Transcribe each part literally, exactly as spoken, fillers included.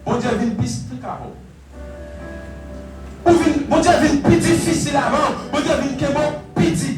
Bondye vin pi strik avè w. Ou vin, Bondye vin pi difisil avè w. Bondye vin kenbe w pi di.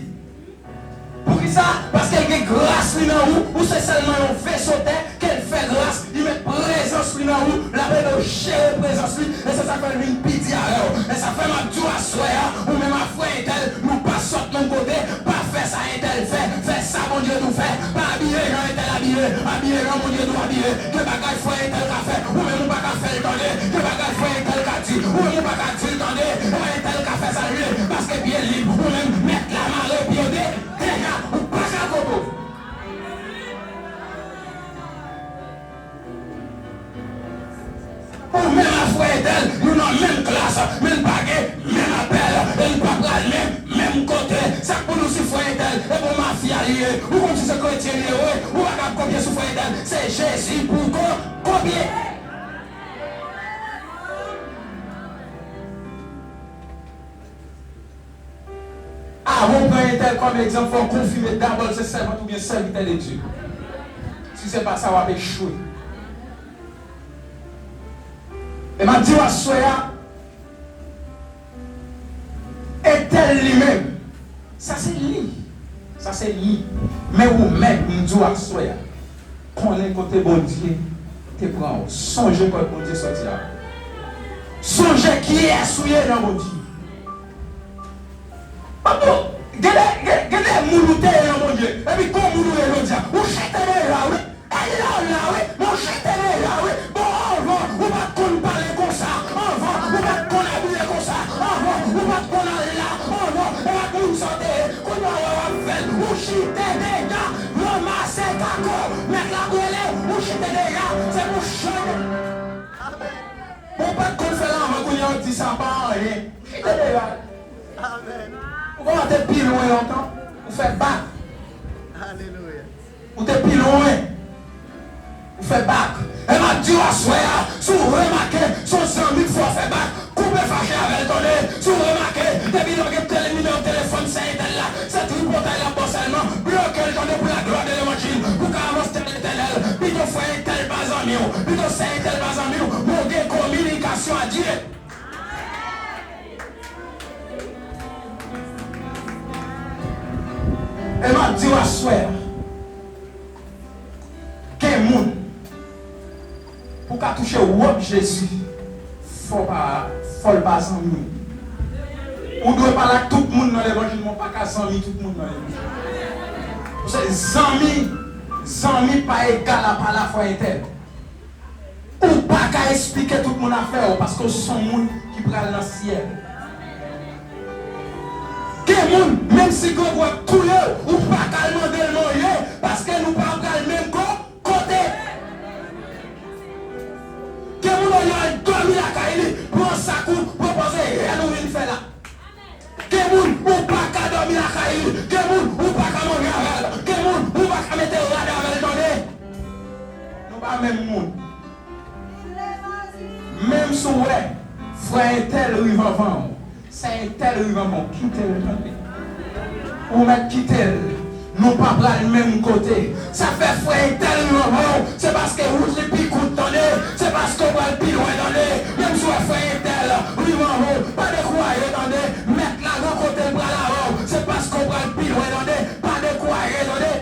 Poukisa? Paske l gen gras li nan ou. Ou se sèlman yon veso tè ke l fè gras. Li met prezans li nan ou. L ap ede w jere prezans li. E se sa k fè l vin pi di avè w. E sa k fè m ap di w aswè a, ou menm ak frè entèl, nou pa sot menm kote. Pa fè sa entèl fè, fè sa Bondye di w fè. Pa abiye jan entèl abiye, abiye jan Bondye di w abiye. Gen bagay frè entèl ka fè, ou menm ou pa ka fè l tande. Gen bagay frè entèl ka di, ou menm ou pa ka di l tande. Frè entèl ka fè sa l vle, paske pye l lib. Ou menm, mèt la mare pye w de, deja, ou pa ka kote w. Ou menm ak frè entèl, nou nan menm klas, men n pa gen menm apèl, e n pa pral menm, menm kote. Sa k pou nou si frè entèl, e bon mafya li ye. Ou konn si se kretyen li ye, wi. Ou pa kab kopye sou frè entèl. Se Jezi pou ko-, kopye. Avan w pran entèl kòm egzanp, fò w konfime dabò l se sèvant oubyen sèvitè de Dye. Si se pa sa, w ap echwe. E m ap di w aswè a, entèl li menm, sa se li. Sa se li. Men ou menm, m di w aswè a, konnen kote Bondye te pran w. Sonje kot Bondye soti a. Sonje kiyès ou ye nan Bondye. Pablo, gen de, gen, gen de moun ou te ye nan Bondye, epi gon moun ou ye jodi a. Ou chite deja, wi. E la w la, wi. Men ou chite deja, wi. Bon, anvan, ou pa t konn pale konsa. Anvan, ou pa t konn abiye konsa. Anvan, ou pa t konn al la. Anvan, e pa t moun sa w te ye. Kounye a w ap fè l. Ou chite deja. Ranmase kako. Mèt la ap rele w. Ou chite deja. Se pou chanje. Bon, ou pa t konn fè l anvan, kounye a w di sa pa anyen. Chita deja. Ou kòmanse pi lwen lontan, ou fè bak. Ou te pi lwen, ou fè bak. E m ap di w aswè a, si w remake se yon zanmi k fè w fè bak, koupe fache avè l tande. Si w remake, depi lè w gen tèl nimewo telefòn sè entèl la, se tripotay l ap ba w sèlman, bloke l tande pou laglwa de levanjil, pou w ka avanse a Letènèl. Pito frè entèl pa zanmi w, pito sè entèl pa zanmi w, men w gen kominikasyon ak Dye. E m ap di w aswè a, gen moun, pou w ka touche wòb Jezi, fò w pa, fò l pa zanmi w. Ou dwe pale ak tout moun nan levanjil, men w pa ka zanmi tout moun nan levanjil. Paske zanmi, zanmi pa egal a pale a frè entèl. Ou pa ka esplike tout moun afè w, paske w se yon moun ki pral nan syèl. Gen moun, menm si grangou ap touye w, ou pa ka al mande l manje, paske nou pa pral menm ko-, kote. Gen moun, olye w al dòmi lakay li, pran sak ou, pran pòz e rèn ou vin fè la. Gen moun, ou pa ka dòmi lakay li. Gen moun, ou pa ka manje avè l. Gen moun, ou pa ka mete rad avè l, tande. Nou pa menm moun. Menm si w wè, frè entèl rive anvan w, sè entèl rive anvan w, kite l, tande. Ou mèt kite l. Nou pa pral menm kote. Sa fè frè entèl rive anvan w, se paske wout li pi kout, tande. Se paske w pral pi lwen, tande. Menm si w wè frè entèl rive anvan w, pa dekouraje, tande. Mèt la gon kote l pral avè w, se paske w pral pi lwen, tande. Pa dekouraje, tande.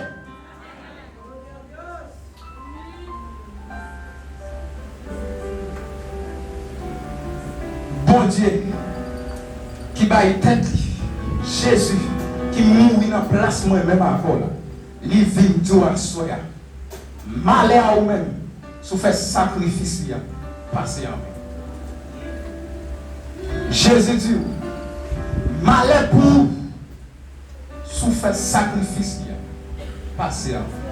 Bondye ki bay tèt li, Jezi ki mouri nan plas mwen menm avè w la, li vin di w aswè a, malè a ou menm si w fè sakrifis li a, pase anvan. Jezi di w, malè pou ou si w fè sakrifis li a, pase anvan.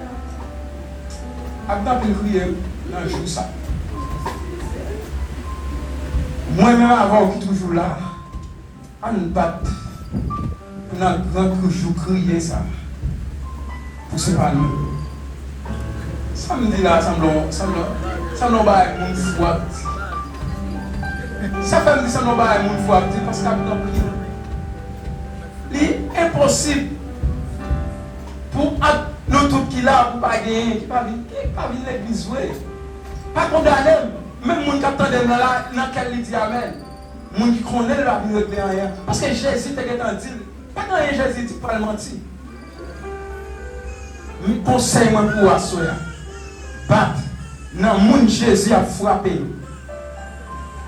Ap gen anpil kriye nan jou sa. Mwen menm avè w ki toujou la, ann bat pou nan gran jou kriye sa, pou se pa nou. Sa m di la, sanble, sanble, sanble yon bagay moun fou ap di. Sa fè m di sanble yon bagay moun fou ap di, paske ap gen anpil. Li enposib pou ant nou tout ki la, pou pa genyen, ki pa vin, ki pa vin legliz vre. Pa kondane m, Menm moun k ap tande m nan la, nan kè l li di amèn. Moun ki konnen l pa vin regle anyen. Paske Jezi te gentan di l. Pa gen anyen Jezi di k pral manti. M konsèy mwen pou w aswè a. Bat nan moun Jezi ap frape yo.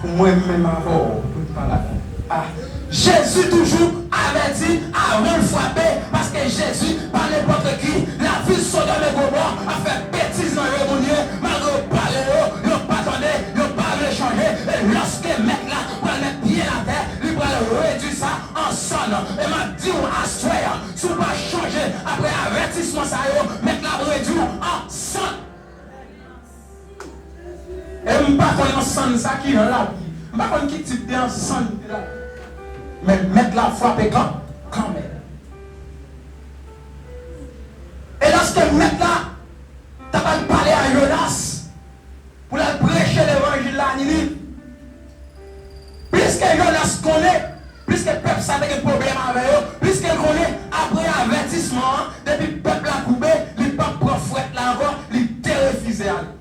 Pou mwen menm avè w, pou n pa la. Ah, Jezi toujou avèti avan l frape, paske Jezi pa nenpòt ki. Lavil Sodòm e Gomò ap fè betiz nan je moun yo, malgre yo pale yo, yo pa tande, yo pa vle chanje. E lòske Mèt la pral met pye l atè, li pral redui sa an sann. E m ap di w aswè a, si w pa chanje apre avètisman sa yo, Mèt la ap redui w an sann. E m pa konn ansann sa ki jan l ap ye. M pa konn ki tip de ansann ki la. Men Mèt la frape kan, kanmenm. E lòske Mèt la t ap al pale a Jonas pou l al preche levanjil la Niniv, pliske Jonas konnen, pliske pèp sa te gen pwoblèm avè yo, pliske l konnen apre avètisman an, depi pèp la koube, li p ap pran frèt la ankò, li derefize ale.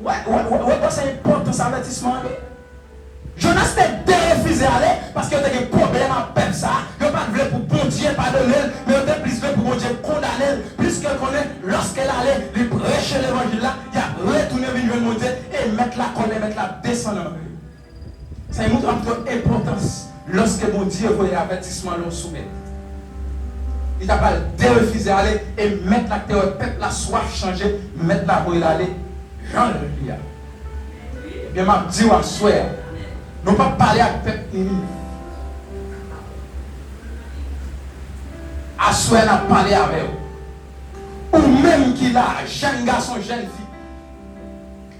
Wè, wè, wè, wè, wè, se enpòtans avètisman an, wi. Jonas te derefize ale paske yo te gen pwoblèm ak pèp sa a. Yo pa t vle pou Bondye padone l, men yo te plis vle pou Bondye kondane l. Pliske l konnen, lòske l ale, li preche levanjil la, y ap retounen vin jwenn Bondye, e Mèt la kòlè Mèt la ap desann anvè yo. Sa montre anpil enpòtans lòske Bondye voye avètisman lè w soumèt. Li ta pral derefize ale, e Mèt la ki te wè pèp la swaf chanje, Mèt la voye l ale jan l ye a. Ebyen, m ap di w aswè a, nou p ap pale ak pèp Niniv. Aswè a, n ap pale avè w. Ou menm ki la, jèn gason, jèn fi.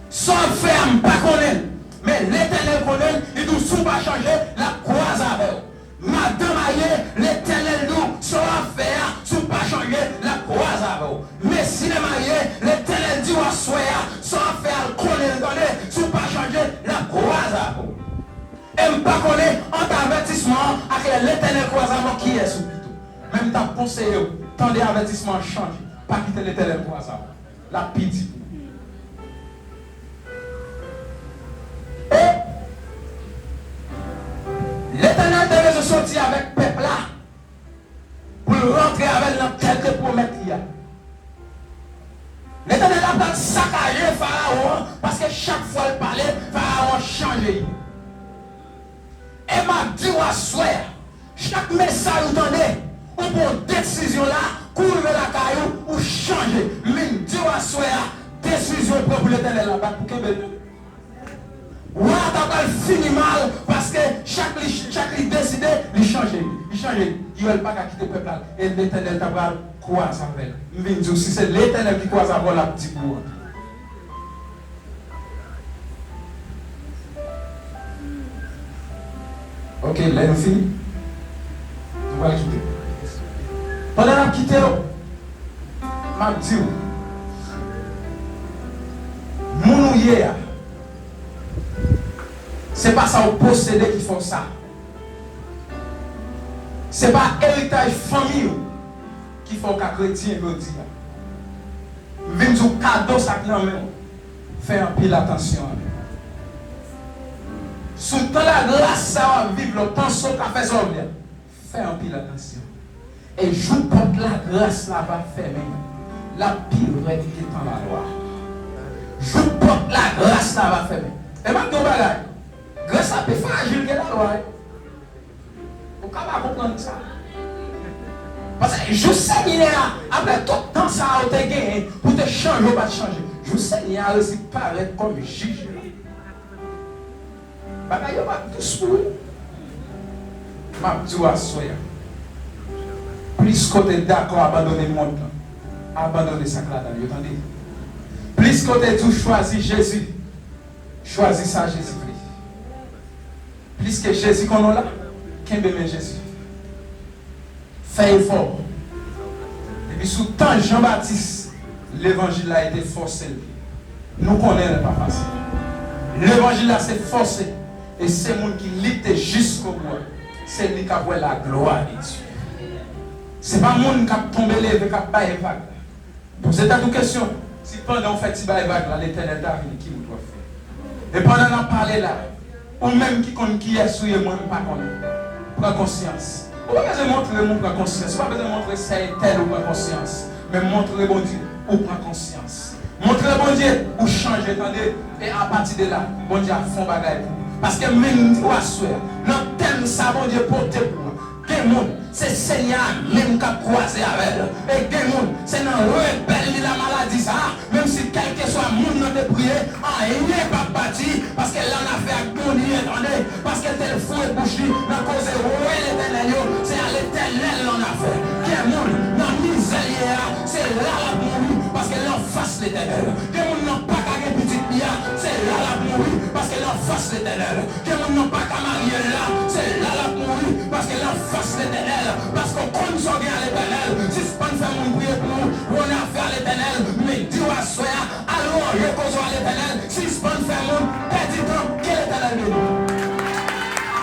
Sa w ap fè a, m pa konnen l, men Letènèl konnen l, li di w si w pa chanje, l ap kwaze avè w. Madan marye, Letènèl di w sa w ap fè a, si w pa chanje, l ap kwaze avè w. Mesye marye, Letènèl di w aswè a, sa w ap fè a, l konnen l, tande, si w pa chanje, l ap kwaze avè w. E m pa konnen ant avètisman an ak lè Letènèl kwaze avè w, kiyès ou pito. Men m t ap konseye w, tande avètisman an, chanje. Pa kite Letènèl kwaze avè w. L ap pi di pou ou. E Letènèl te bezwen soti avèk pèp la pou l rantre avè l nan tè l te pwomèt li a. Letènèl la pral sakaje Farawon an, paske chak fwa l pale, Farawon an chanje. E m ap di w aswè a, chak mesaj ou tande, ou pran yon desizyon la, kou w rive lakay ou, ou chanje. M vin di w aswè a, desizyon w pran pou Letènèl la, bat pou kenbe l. Wa a ta pral fini mal, paske chak li, chak li deside, li chanje. Li chanje. Li wè l pa ka kite pèp la. E Letènèl ta pral kwaze avè l. M vin di w, si se Letènèl ki kwaze avè w, l ap di pou ou. Ok, lè nou fini, nou pral kite. Pandan n ap kite yo, m ap di w, moun ou ye a, se pa sa w posede ki fè w sa. Se pa eritaj fanmi w ki fè w ka kretyen jodi a. M vin di w kado sa k nan men w. Fè anpil atansyon avè l. Sou tan lagras sa w ap viv la, w panse w ka fè sa w vle a, fè anpil atansyon. E jou pòt lagras la va fèmen, l ap pi rèd ke tan lalwa. Jou pòt lagras la va fèmen. E m ap di w yon bagay, gras la pi frajil ke lalwa, wi. Ou ka pa konprann sa. Paske jou Senyè a, apre tout tan sa a ou te genyen pou te chanje ou pa t chanje, jou Senyè a resi parèt kòm jij la. Bagay yo p ap dous pou ou. M ap di w aswè a, plis ke w te dakò abandone mond lan, abandone sa k ladan l yo, tande. Plis ke w te di w chwazi Jezi, chwazi sa Jezi vle. Pliske Jezi konnen w la, kenbe men Jezi. Fè efò. Depi sou tan Jan Batis, levanjil la te fòse l. Nou konnen l pa fasil. Levanjil la se fòse. E se moun ki lite jiskobou a, se li k ap wè laglwa de Dye. Se pa moun k ap tonbe leve k ap bay vag la. Poze tèt ou kesyon, si pandan w fè ti bay vag la, Letènèl ta vini, ki wout w ap fè? E pandan n ap pale la, ou menm ki konn kiyès ou ye, mwen m pa konnen. Pran konsyans. Ou pa bezwen montre m ou pran konsyans. Ou pa bezwen montre sè entèl ou pran konsyans. Men montre Bondye ou pran konsyans. Montre Bondye ou chanje, tande. E apati de la, Bondye ap fè yon bagay pou ou. Paske m vin di w aswè a, nan tèm sa Bondye pote pou ou, gen moun, se Senyè a menm k ap kwaze avè l. E gen moun, se nan rebèl li lamaladi sa a, menm si kèlkeswa moun nan te priye, anyen p ap pati, paske l annafè ak Bondye, tande, paske te l foure bouch li nan koze wè Letènèl yo, se a Letènèl l annafè. Gen moun, nan mizè l ye a, se la l ap mouri, paske l anfas Letènèl. Gen moun nan pa ka gen pitit li a, se la l ap mouri, paske l anfas Letènèl. Gen moun nan pa ka marye l la, se la l ap mouri, paske l anfas Letènèl. Paske w konn sa w gen a